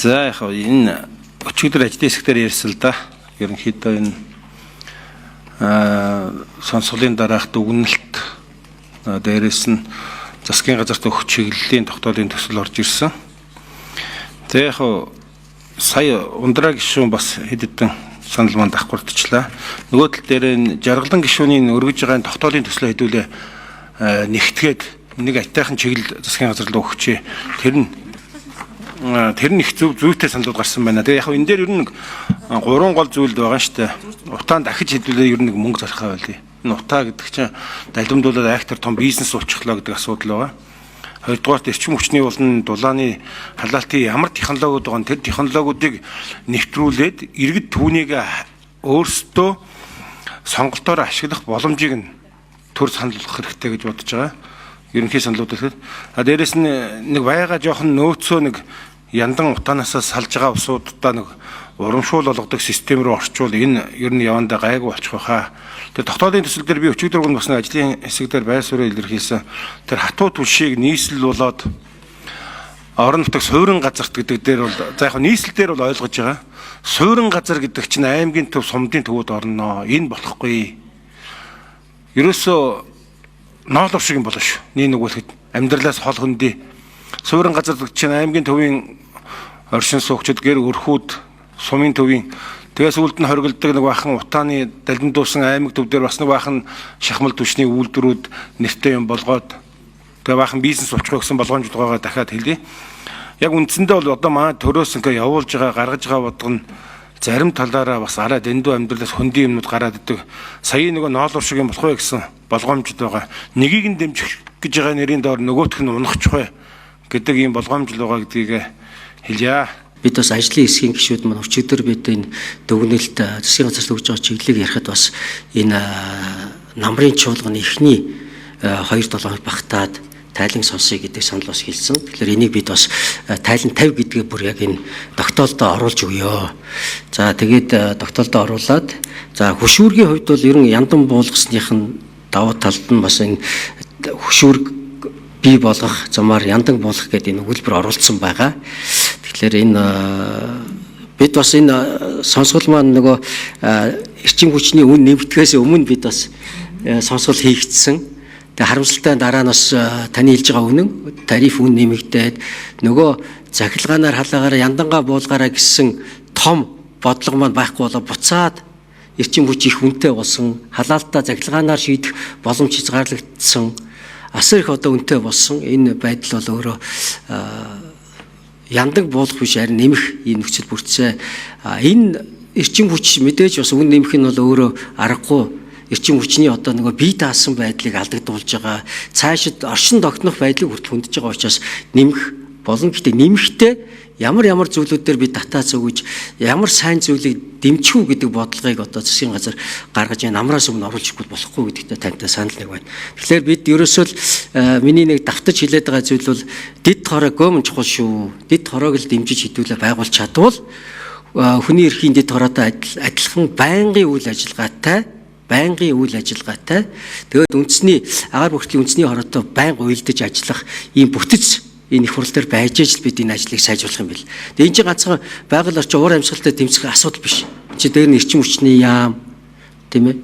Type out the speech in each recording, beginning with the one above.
За яг энэ өчигдөр ажлын хэсэг дээр ярьсан л да. Ерөнхийдөө энэ сонсголын дараах дүгнэлт, дээрээс нь засгийн газарт өгөх чиглэлийн тогтоолын төсөл орж ирсэн. Тэгээ яг сая Ундраа гишүүн бас хэд хэдэн санал маань давхардчихлаа. Нөгөө тал дээр энэ жаргалан гишүүний өргөж байгаа энэ тогтоолын төслөө хэдүүлээ нэгтгээд нэг айтайхан чиглэл засгийн газар руу өгчээ. Тэр нь их зөв зүйтэй саналууд гарсан байна. Тэгээ яг энэ дээр ер нь гурван гол зүйлд байгаа шүү дээ. Утаан дахиж хэдүүлээ ер нь нэг мөнгө зархаа байлээ. Энэ утаа гэдэг чинь далимдуулаад актер том бизнес болчихлоо гэдэг асуудал байгаа. Хоёрдугаарт эрчим хүчний болон дулааны халаалтын ямар технологиуд байгаа нь тэр технологиудыг нэвтрүүлээд иргэд түүнийг өөрсдөө сонголтоор ашиглах боломжийг нь төр санал болгох хэрэгтэй гэж бодож байгаа. Ерөнхий саналууд гэхэд. А дээрэс нь нэг байга жоохон нөөцөө нэг яндан утаанаасаа салж байгаа усуудаа нэг урамшуул болгодог систем рүү орчвол энэ ер нь явандаа гайгүй болчих байхаа. Тэр тогтоолын төсөл дээр би өчигдөр бас нэг ажлын хэсэг дээр байр суурь илэрхийлсэн. Тэр хатуу түлшийг нийслэл болоод орон нутаг суурин газарт гэдэг дээр бол за яг нийслэл дээр бол ойлгож байгаа. Суурин газар гэдэг чинь аймгийн төв, сумдын төвөд орно. Энэ болохгүй. Ерөөсөө ноолор шиг юм болно шүү. Нэг нүгэлэхэд амьдралаас хол хөндий. Суурин газар гэдэг чинь аймгийн төвийн оршин суугчид, гэр өрхүүд, сумын төвийн тэгээ сүүлд нь хоригддаг нэг бахан утааны далимдуусан аймаг төв дээр бас нэг бахан шахмал түвшний үйлдвэрүүд нэртэй юм болгоод тэгээ бахан бизнес болчих гэсэн болгоомжид байгаагаа дахиад хэлье. Яг үндсэндээ бол одоо манай төрөөс ингээ явуулж байгаа гаргаж байгаа бодлого нь зарим талаараа бас арай дэндүү амьдралаас хөндийн юмнууд гараад идэг. Сая нөгөө ноолор шиг юм болох вэ гэсэн болгоомжид байгаа. Нэгийг нь дэмжих гэж байгаа нэрийн доор нөгөөх нь унахчих вэ гэдэг ийм болгоомжл байгаа гэдгийг хэлье. Бид бас ажлын хэсгийн гишүүд маань өчигдөр бид энэ дүгнэлт засгийн газарт өгж байгаа чиглэлийг ярихад бас энэ намрын чуулганы эхний 2-7 хоног багтаад тайлан сонсъё гэдэг санал бас хэлсэн. Тэгэхээр энийг бид бас тайлан 50 гэдгээ бүр яг энэ тогтоолдоо оруулж өгье. За тэгээд тогтоолдоо оруулаад за хөшүүргийн хувьд бол ер нь яндан буулгасных нь давуу талд нь бас энэ хөшүүрг бий болгох замаар яндан буулгах гэдэг энэ өгүүлбэр оруулсан байгаа. Тэгэхээр энэ бид бас энэ сонсгол маань нөгөө эрчим хүчний үн нэмэгдэхээс өмнө бид бас сонсгол хийгдсэн. Тэгээ харамсалтай дараа нь бас таны хэлж байгаа үнэн тариф үн нэмэгдээд нөгөө захилгаанаар халаагаараа яндангаа буулгаараа гэсэн том бодлого маань байхгүй болоо буцаад эрчим хүч их үнэтэй болсон, халаалтаа захилгаанаар шийдэх боломж хязгаарлагдсан, асар их одоо үнэтэй болсон. Энэ байдал бол өөрөө яндаг буулгах биш харин нэмэх ийм нөхцөл бүрдсэн. Энэ эрчим хүч мэдээж бас үн нэмэх нь бол өөрөө аргагүй эрчим хүчний одоо нөгөө бие даасан байдлыг алдагдуулж байгаа, цаашид оршин тогтнох байдлыг хүртэл хүндэж байгаа учраас нэмэх болно. Гэхдээ нэмэхдээ ямар ямар зүйлүүдээр бид татаац өгөж ямар сайн зүйлийг дэмжих үү гэдэг бодлогыг одоо засгийн газар гаргаж энэ намраас өмнө оруулж ирэхгүй болохгүй гэдэгтээ тантай санал нэг байна. Тэгэхээр бид ерөөсөө л миний нэг давтаж хэлээд байгаа зүйл бол дэд хороо гомн чухал шүү. Дэд хороог л дэмжиж хэдүүлээ байгуулж чадвал хүний эрхийн дэд хороотой адилхан байнгын үйл ажиллагаатай тэгээд үндэсний агаар бүртгэлийн үндэсний хороотой байнга уялдаж ажиллах ийм бүтэц энэ их хурл дээр байж аж бид энэ ажлыг сайжруулах юм бэл. Тэгээ энэ чинь ганцхан байгаль орчин уур амьсгалтай тэмцэх асуудал биш. Чи дээр нь эрчим хүчний яам тийм ээ.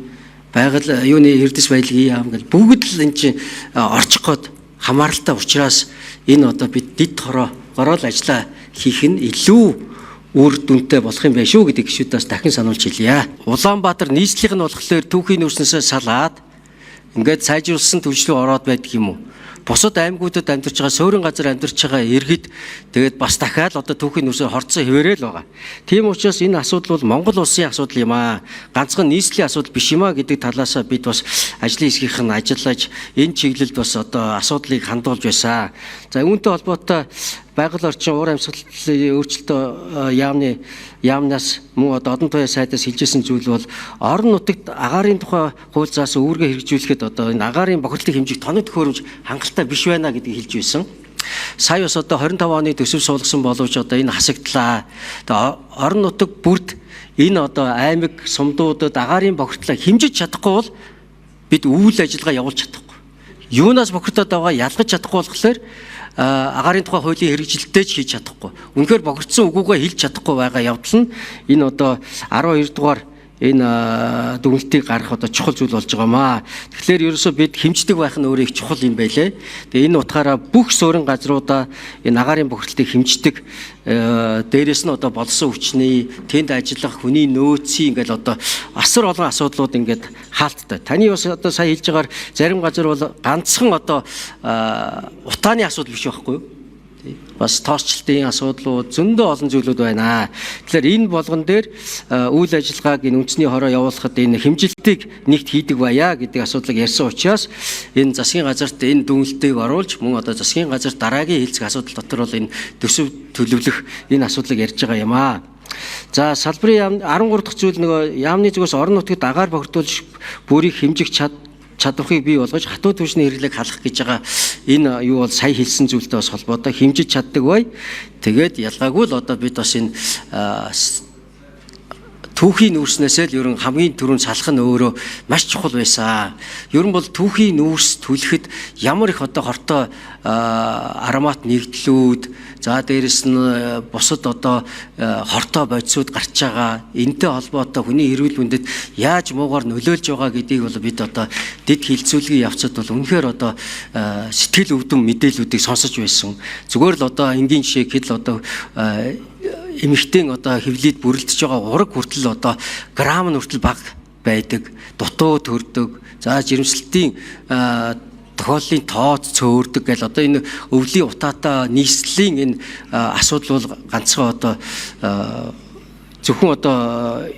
Байгаль юуны эрдэс баялагын яам гэл бүгд л энэ чинь орчих гээд хамааралтай учраас энэ одоо бид дэд хороогоор л ажиллаа хийх нь илүү үр дүнтэй болох юм байна шүү гэдэг гишүүдээс дахин сануулж хэлье. Улаанбаатар нийслэлийнх нь болохоор түүхийн нүүрснээсээ салаад ингээд сайжруулсан түвш рүү ороод байдаг юм уу? Бусад аймагуудад амьдарч байгаа, суурин газар амьдарч байгаа иргэд тэгээд бас дахиад одоо түүхийн нүсээр хорцсон хэвээрээ л байгаа. Тийм учраас энэ асуудал бол Монгол улсын асуудал юм аа. Ганцхан нийслэлийн асуудал биш юм аа гэдэг талаасаа бид бас ажлын хэсгийнх нь ажиллаж энэ чиглэлд бас одоо асуудлыг хандуулж байсан. За үүнтэй холбоотой байгаль орчин уур амьсгалын өөрчлөлтөө яамны яамнаас мөн одоо одон туяа сайдаас хэлжсэн зүйл бол орон нутагт агаарын тухай хууль заасан үүргээ хэрэгжүүлэхэд одоо энэ агаарын бохирдлын хэмжээг тоног төхөөрөмж хангалттай биш байна гэдгийг хэлж байсан. Сая бас одоо 25 оны төсөв суулгасан боловч одоо энэ хасагдлаа. Одоо орон нутаг бүрд энэ одоо аймаг сумдуудад агаарын бохирдлоо хэмжиж чадахгүй бол бид үйл ажиллагаа явуулж чадахгүй. Юунаас бохирдоод байгаа ялгаж чадахгүй болохоор Агаарын тухай хуулийн хэрэгжилттэй ч хийж чадахгүй. Үнэхээр бохирдсон үгүйгээ хэлж чадахгүй байгаа явдал нь энэ одоо 12 дугаар энэ дүгнэлтийг гаргах одоо чухал зүйл болж байгаа маа. Тэгэхээр ерөөсөө бид хэмждэг байх нь өөрөө их чухал юм байлээ. Тэгээ энэ утгаараа бүх суурин газруудаа энэ агаарын бохирдлыг хэмждэг, дээрэс нь одоо болсон хүчний тэнд ажиллах хүний нөөцийн ингээл одоо асар олон асуудлууд ингээд хаалттай. Таны бас одоо сая хэлж байгаагаар зарим газар бол ганцхан одоо утааны асуудал биш байхгүй юу? Бас тоосчлтын асуудлууд, зөндөө олон зүйлүүд байна. Тэгэхээр энэ болгон дээр үйл ажиллагааг энэ үндэсний хороо явуулахад энэ хэмжилтийг нэгт хийдэг байя гэдэг асуудлыг ярьсан учраас энэ засгийн газарт энэ дүгнэлтийг оруулж, мөн одоо засгийн газар дараагийн хэлцэх асуудал дотор бол энэ төсөв төлөвлөх энэ асуудлыг ярьж байгаа юм аа. За, салбарын яам 13 дахь зүйл, нөгөө яамны зүгээс орон нутагт агаар бохирдуулж бүрийг хэмжих чадварыг бий болгож хатуу түвшний хэрэглээг халах гэж байгаа энэ юу бол сая хэлсэн зүйлтэй бас холбоотой хэмжиж чаддаг бай. Тэгээд ялгаагүй л одоо бид бас энэ түүхийн нүүрснээсээ л ерөн хамгийн түрүүнд салах нь өөрөө маш чухал байсан. Ер нь бол түүхийн нүүрс түлэхэд ямар их одоо хортой аромат нэгдлүүд, за дээрэс нь бусад одоо хортой бодисууд гарч байгаа. Энтэй холбоотой хүний эрүүл мэндэд яаж муугаар нөлөөлж байгаа гэдгийг бол бид одоо дэд хилцүүлгийн явцад бол үнэхээр одоо сэтгэл өвдөн мэдээллүүдийг сонсож байсан. Зүгээр л одоо энгийн жишээ гэхэд л одоо эмэгтэйн одоо хөвлөд бүрэлдэж байгаа ураг хүртэл одоо грамм нь хүртэл бага байдаг, дутуу төрдөг, за жирэмслэлтийн тохиоллын тооц цөөрдөг гэл одоо энэ өвлийн утаатай нийслэлийн энэ асуудал бол ганцхан одоо зөвхөн одоо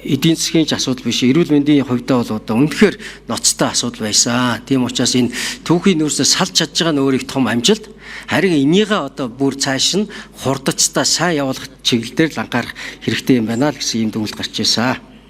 эдийн засгийн ч асуудал биш, эрүүл мэндийн хувьдаа бол одоо үнэхээр ноцтой асуудал байсан. Тийм учраас энэ түүхийн нүүрсээ салж чадж байгаа нь өөр их том амжилт. Харин энийгээ одоо бүр цааш нь хурдацтай сайн явуулах чиглэл дээр л анхаарах хэрэгтэй юм байна л гэсэн ийм дүгнэлт гарч ирсэн.